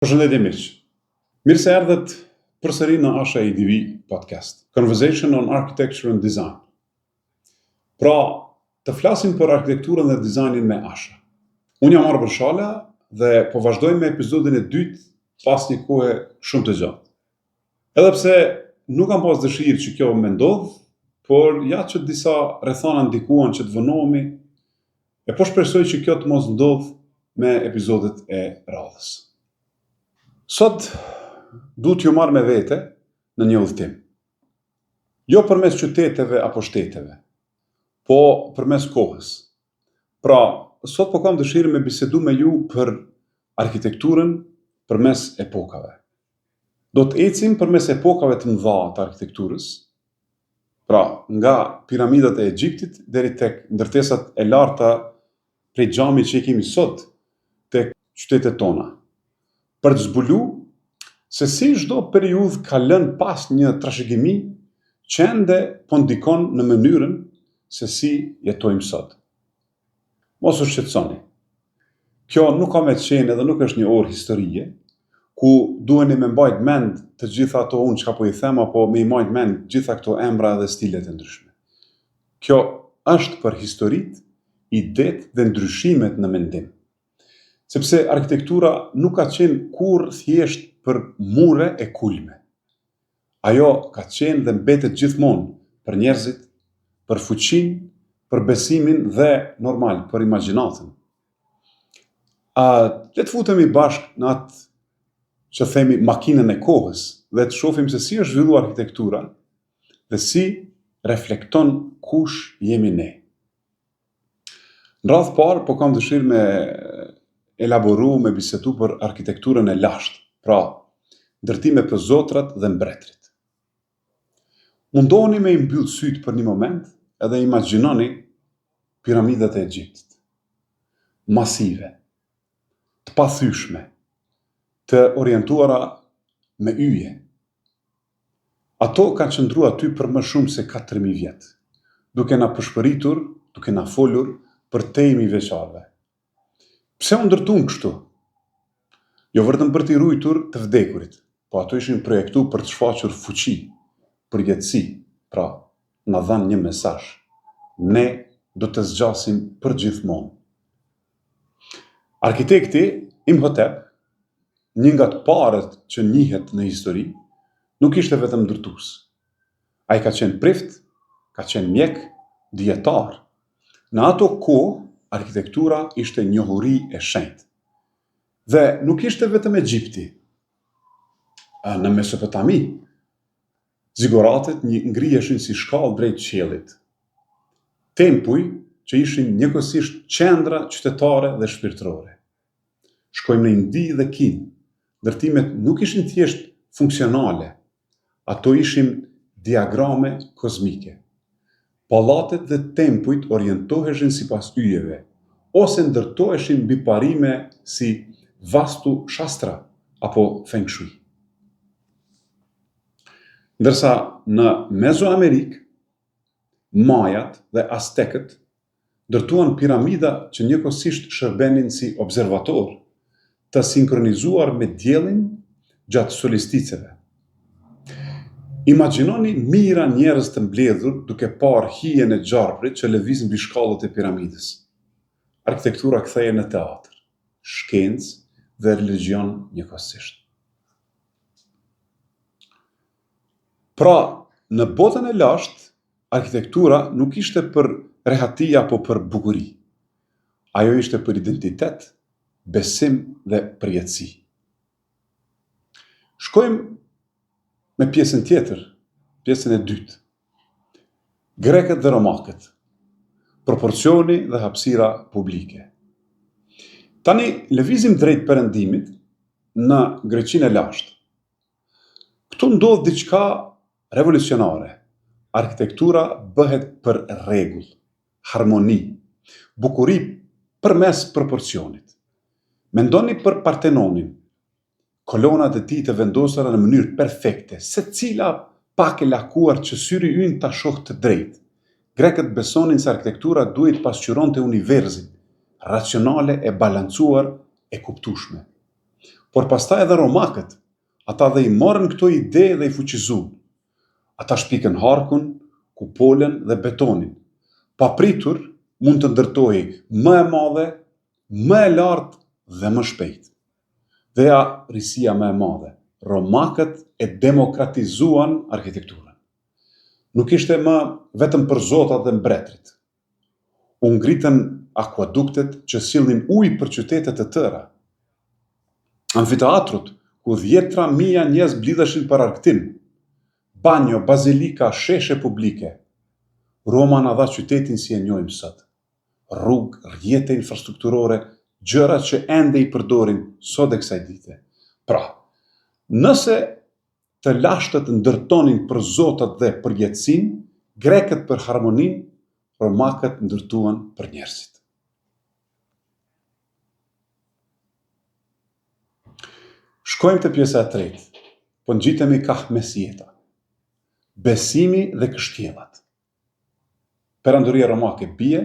Përshëndetje miq. Mirë se erdhët përsëri në Asha ADV Podcast, Conversation on Architecture and Design. Pra, të flasim për arkitekturën dhe dizajnin me Asha. Unë jam Arbër Shala dhe po vazhdojmë me episodin e dytë pas një kohe shumë të gjatë. Edhe pse nuk kam pas dëshirë që kjo me ndodh, por ja që disa rrethana ndikuan që të vonohemi E po shpresoj që kjo të mos ndodhë me epizodet e radhës. Sot du t'ju marr me vete në një udhëtim. Jo përmes qyteteve apo shteteve, po përmes kohës. Pra, sot po kam dëshirë me bisedu me ju për arkitekturën përmes epokave. Do të ecim përmes epokave të mëdha të arkitekturës, Pra, nga piramidat e Egjiptit deri tek ndërtesat e larta prej xhami që i kemi sot tek qytetet tona. Për të zbulu se si çdo periudhë ka lënë pas një trashëgimi që ende po ndikon në mënyrën se si jetojmë sot. Mos u shqetësoni. Kjo nuk ka me qenë edhe nuk është një orë historie, ku duheni me mbajt mend të gjitha ato unë çka po i them apo me i majt mend gjitha këto emra dhe stilet e ndryshme. Kjo është për historitë, idetë dhe ndryshimet në mendim. Sepse arkitektura nuk ka qenë kurrë thjesht për mure e kulme. Ajo ka qenë dhe mbetet gjithmonë për njerëzit, për fuqinë, për besimin dhe, normal, për imagjinatën. A le të futemi bashkë në atë që themi makinën e kohës dhe të shohim se si është zhvilluar arkitektura dhe si reflekton kush jemi ne. Në radhë parë, po kam dëshirë me elaboru, me bisedu për arkitekturën e lashtë, pra, ndërtime për zotrat dhe mbretërit. Mundohuni me i mbyll sytë për një moment edhe imagjinoni piramidat e Egjiptit. Masive, të pathyshme, të orientuara me yje. Ato kanë qëndru aty për më shumë se 4.000 vjet, duke na pëshpëritur, duke na folur përtej mijëvjeçarëve. Pse u ndërtuan kështu? Jo vetëm për t'i rujtur të vdekurit, po ato ishin projektu për të shfaqur fuqi, përjetësi, pra, na dhanë një mesazh. Ne do të zgjasim përgjithmonë. Arkitekti Imhotep, një nga të parët që njihet në histori, nuk ishte vetëm ndërtues. Ai ka qenë prift, ka qenë mjek, dijetar. Në ato kohë, arkitektura ishte njohuri e shenjtë. Dhe nuk ishte vetëm Egjipti. Në Mesopotami, Zigoratet ngriheshin si shkallë drejt qiellit. Tempuj që ishin njëkohësisht qendra qytetare dhe shpirtërore. Shkojmë në Indi dhe Kinë. Ndërtimet nuk ishin thjesht funksionale, ato ishin diagrame kozmike. Pallatet dhe tempujt orientoheshin sipas yjeve, ose ndërtoheshin mbi parime si Vastu Shastra apo Feng Shui. Ndërsa në Mezoamerikë, Majat dhe Aztekët ndërtuan piramida që njëkohësisht shërbenin si observatorë, të sinkronizuar me diellin gjatë solisticeve. Imagjinoni mijëra njerëz të mbledhur duke parë hijen e gjarprit që lëviz mbi shkallët e piramidës. Arkitektura kthehej në teatër, shkencë dhe religjion njëkohësisht. Pra, në botën e lashtë, arkitektura nuk ishte për rehati apo për bukuri. Ajo ishte për identitet, besim dhe përjetësi. Shkojmë me pjesën tjetër, pjesën e dytë. Grekët dhe romakët, proporcioni dhe hapësira publike. Tani lëvizim drejt perëndimit në Greqinë e lashtë. Këtu ndodh diçka revolucionare. Arkitektura bëhet për rregull, harmoni, bukuri përmes proporcionit. Mendoni për Partenonin, Kolonat e tij të vendosura në mënyrë perfekte, secila pak e lakuar që syri ynë ta shohë të drejtë. Grekët besonin se arkitektura duhej të pasqyronte universin, racionale e balancuar e kuptueshme. Por pastaj edhe romakët, ata dhe i morën këto ide dhe i fuqizuan. Ata shpikën harkun, kupolën dhe betonin. Papritur, mund të ndërtohej më e madhe, më e lartë dhe më shpejt. Dhe ja risia më e madhe, romakët e demokratizuan arkitekturën. Nuk ishte më vetëm për zotat dhe mbretërit. U ngritën akuaduktet që sillnin ujë për qytete të tëra. Amfiteatrot, ku dhjetra mija njerëz mblidheshin për argëtim. Banjo, bazilika, sheshe publike. Roma na dha qytetin si e njohim sot. Rrugë, rrjete infrastrukturore, gjëra që ende i përdorim sot e kësaj dite. Pra, nëse Të lashtët ndërtonin për zotat dhe përjetësinë, grekët për harmoninë, romakët ndërtuan për njerëzit. Shkojmë te pjesa e tretë. Po ngjitemi kah mesjeta. Besimi dhe kështjellat. Perandoria romake bie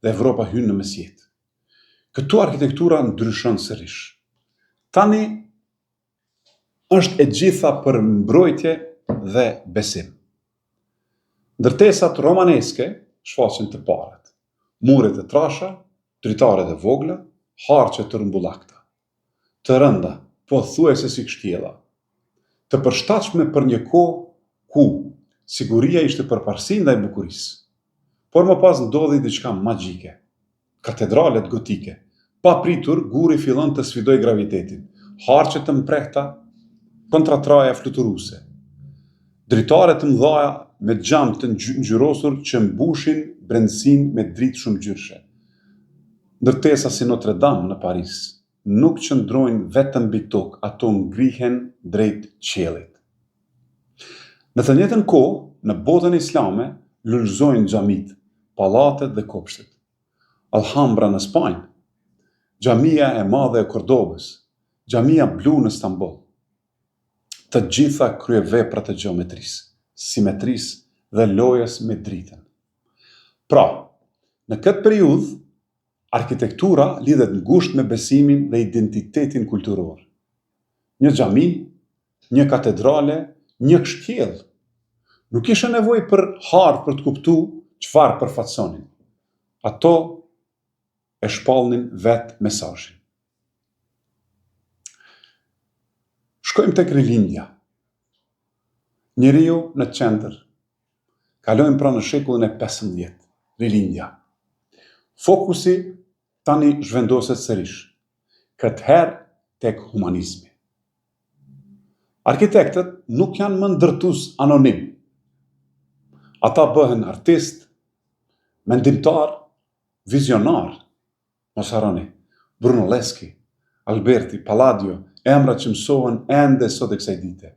dhe Evropa hyn në mesjetë. Këtu arkitektura ndryshon sërish. Tani Është e gjitha për mbrojtje dhe besim. Ndërtesat romaneske shfaqen të parat. Mure të trasha, dritare të vogla, harqe të rrumbullakta. Të rënda, pothuajse si kështjella. Të përshtatshme për një kohë ku siguria ishte përparësi ndaj bukurisë. Por më pas ndodhi diçka magjike. Katedralet gotike. Papritur, guri fillon të sfidojë gravitetin. Harqe të mprehta, kontratraja fluturuese. Dritare të mëdha me xham të ngjyrosur që mbushin brendësinë me dritë shumëngjyrëshe. Ndërtesa si Notre Dame në Paris nuk qëndrojnë vetëm mbi tokë, ato ngrihen drejt qiellit. Në të njëjtën kohë, në botën islame lulëzojnë xhamitë, pallatet dhe kopshtet. Alhambra në Spanjë, Xhamia e Madhe e Kordobës, Xhamia Blu në Stamboll. Të gjitha kryevepra të gjeometrisë, simetrisë dhe lojës me dritën. Pra, në këtë periudhë, arkitektura lidhet ngushtë me besimin dhe identitetin kulturor. Një xhami, një katedrale, një kështjellë. Nuk kishe nevojë për hartë për të kuptu çfarë përfaqësonin. Ato e shpallnin vetë mesazhin. Shkojmë tek rilindja. Njeriu në qendër. Kalojmë pra në shekullin e 15, rilindja. Fokusi tani zhvendoset sërish, këtë herë tek humanizmi. Arkitektët nuk janë më ndërtues anonim. Ata bëhen artistë, mendimtarë, vizionarë. Mos harroni, Brunelleschi, Alberti, Palladio, emra që mësohen ende sot e kësaj dite.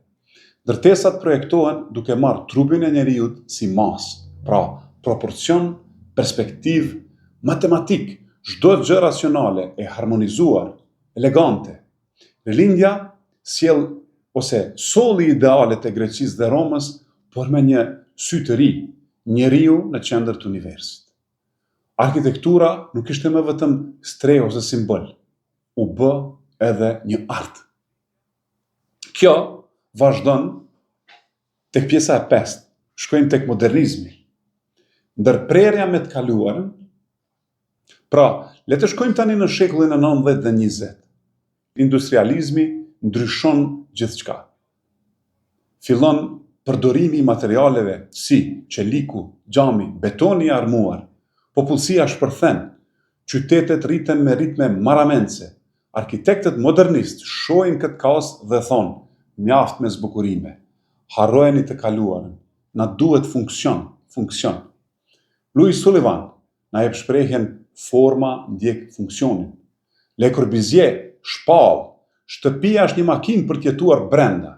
Ndërtesat projektohen duke marrë trupin e njeriut si masë, pra proporcion, perspektivë, matematikë, çdo gjë racionale e harmonizuar, elegante. Rilindja sjell ose solli idealet e Greqisë dhe Romës, por me një sy të ri, njeriu në qendër të universit. Arkitektura nuk ishte më vetëm strehë ose simbol, u bë edhe një art. Kjo vazhdon tek pjesa e pestë, shkojmë tek modernizmi. Ndërprerja me të kaluarën, pra, le të shkojmë tani në shekullin e 19 dhe 20. Industrializmi ndryshon gjithçka. Fillon përdorimi i materialeve si çeliku, xhami, betoni i armuar. Popullsia shpërthen, qytetet rriten me ritme marramendëse. Arkitektët modernistë shohin këtë kaos dhe thonë, mjaft me zbukurime. Harrojeni të kaluarën. Na duhet funksion, funksion. Louis Sullivan na jep shprehjen forma ndjek funksionin. Le Corbusier shpall, shtëpia është një makinë për të jetuar brenda.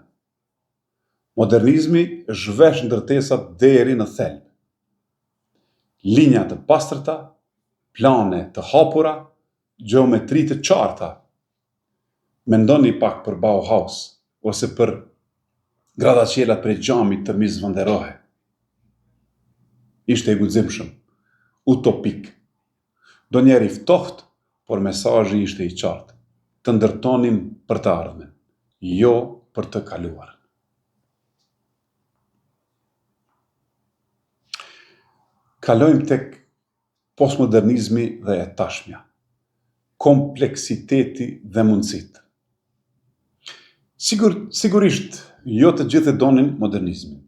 Modernizmi zhvesh ndërtesat deri në thelb. Linja të pastërta, plane të hapura, gjeometri të qarta. Mendoni pak për Bauhaus ose për gradaçelat prej xhami të Mies van der Rohe. Ishte i guximshëm, utopik. Ndonjëherë i ftohtë, por mesazhi ishte i qartë. Të ndërtonim për të ardhmen, jo për të kaluarën. Kalojmë tek postmodernizmi dhe e tashmja, kompleksiteti dhe mundësitë. Sigur, sigurisht, jo të gjithë e donin modernizmin.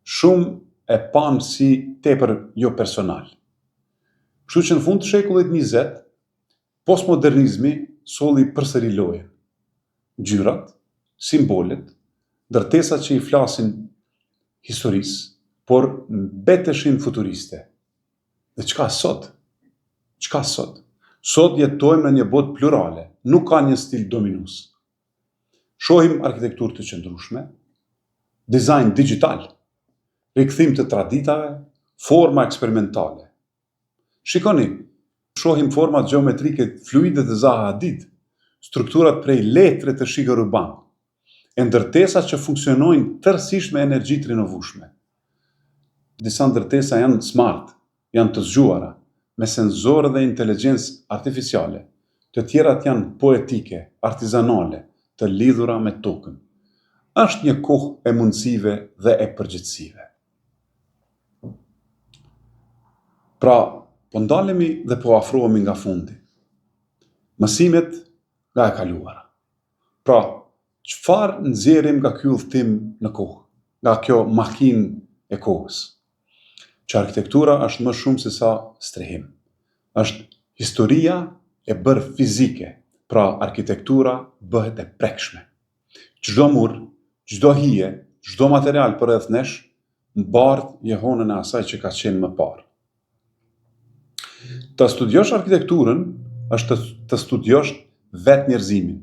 Shumë e panë si tepër jo personal. Kështu që në fund të shekullit 20, postmodernizmi solli përsëri lojën. Ngjyrat, simbolet, ndërtesat që i flasin historisë, por mbeteshin futuriste. Dhe çka sot? Çka sot? Sot jetojmë në një botë plurale, nuk ka një stil dominues. Shohim arkitekturë të qëndrueshme, dizajn digjital, rikthim të traditave, forma eksperimentale. Shikoni, shohim format gjeometrike fluide të Zaha Hadid, strukturat prej letre të Shigeru Ban, e ndërtesa që funksionojnë tërësisht me energji të rinovueshme. Disa ndërtesa janë smart, janë të zgjuara, me senzorë dhe inteligjencë artificiale, të tjerat janë poetike, artizanale, të lidhura me tokën. Është një kohë e mundësive dhe e përgjegjësive. Pra, po ndalemi dhe po afrohemi nga fundi. Mësimet nga e kaluara. Pra, çfarë nxjerrim nga ky udhëtim në kohë, nga kjo makinë e kohës? Që arkitektura është më shumë se sa strehim. Është historia e bërë fizike, pra arkitektura bëhet e prekshme. Çdo mur, çdo hije, çdo material përreth nesh mbart jehonën e asaj që ka qenë më parë. Të studiosh arkitekturën është të, të studiosh vetë njerëzimin.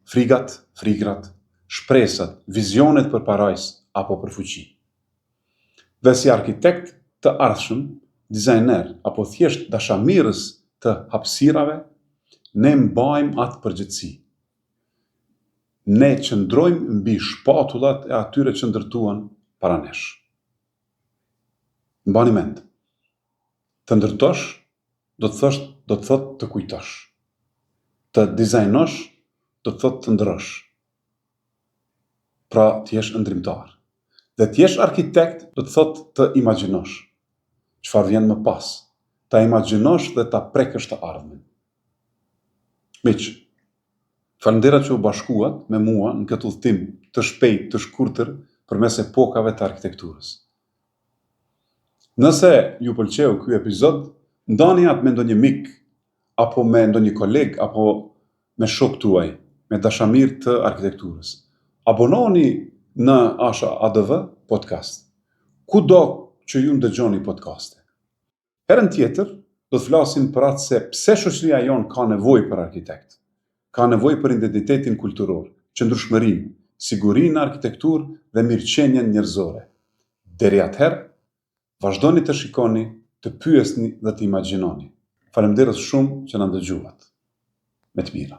Frigat, frigrat, shpresat, vizionet për parajsë apo për fuqi. Dhe si arkitekt të ardhshëm, dizajner apo thjesht dashamirës të hapësirave, ne mbajmë atë përgjegjësi. Ne qëndrojmë mbi shpatullat e atyre që ndërtuan para nesh. Mbani mend. Të ndërtosh do të thosh do të thotë të kujtosh. Të dizajnosh do të thotë të ëndërrosh. Pra të jesh ëndërrimtar. Dhe të jesh arkitekt do të thotë të imagjinosh. Çfarë vjen më pas? Ta imagjinosh dhe ta prekësh të ardhmen. Miq, faleminderit që u bashkuat me mua në këtë udhëtim të shpejtë, të shkurtër përmes epokave të arkitekturës. Nëse ju pëlqeu ky epizod, ndani atë me ndonjë mik apo me ndonjë koleg apo me shok tuaj, me dashamirë të arkitekturës. Abonohuni në Asha ADV Podcast. Kudo që ju ndëgjoni podcaste. Herën tjetër do të flasim për atë se pse shoqëria jonë ka nevojë për arkitekt. Ka nevojë për identitetin kulturor, qëndrueshmërinë, sigurinë në arkitekturë dhe mirëqenien njerëzore. Deri atëherë, vazhdoni të shikoni, të pyesni dhe të imagjinoni. Faleminderit shumë që na ndëgjuat. Me të mira.